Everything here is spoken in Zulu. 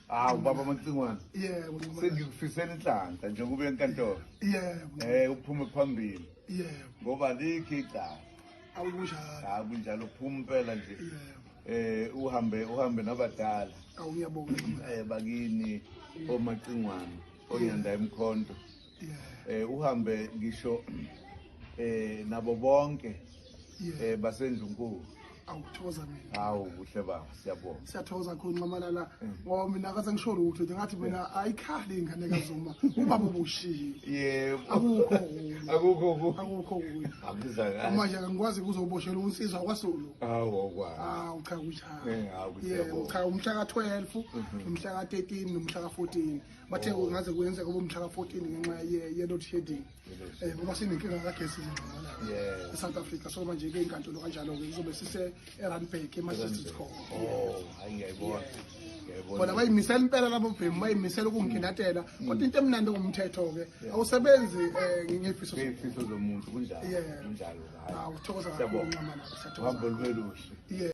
Hawu baba Macingwane. Yebo. Sengikufisela inhlanhla njengoba uye enkantolo. Yebo. Uphume phambili. Yebo. Ngoba likho icala. Awukunjalo. Hawu kunjalo, uphuma impela nje. Yebo. Uhambe nabadala. Awuyabonga. Bakini oMacingwane, oNyanda emkhonto. Yebo. Uhambe ngisho nabo bonke basendlunkulu. Awuthokoza mina. Hawu kuhle baba, siyabonga. Siyathokoza kakhulu Nxamalala, ngoba mina kaze ngisho lutho nje ngathi mina ayikhali ingane kaZuma, ubaba ubushiye. Yebo. Akukho okunye. Akukho okunye. Akukho okunye. Akuza kahle. Manje angikwazi kuzoboshela unsizwa kwaSulu. Hawu awukwazi. Hawu cha kunjalo. Hawu Yebo, siyabonga. cha, umhla ka-12, umhla ka-13 nomhla ka-14. Bathe kungaze kuyenzeka kube umhla ka-14 ngenxa ye-load shedding. Ngoba sinenkinga kagesi nje e-South Africa. So manje ke inkantolo kanjalo ke kuzobe sise eRandburg eMagistrates Court. Oh, hayi ngiyayibona. Ngiyayibona. Bona bayimisela impela labo bhemu, bayimisela ukunginatela, kodwa into emnandi ngumthetho ke awusebenzi ngefiso. Ngezifiso zomuntu kunjalo. Yeah. Kunjalo. Hawu, thokoza kakhulu Siyabonga. Nxamalala, siyathokoza. Uhambo lube luhle. Yeah.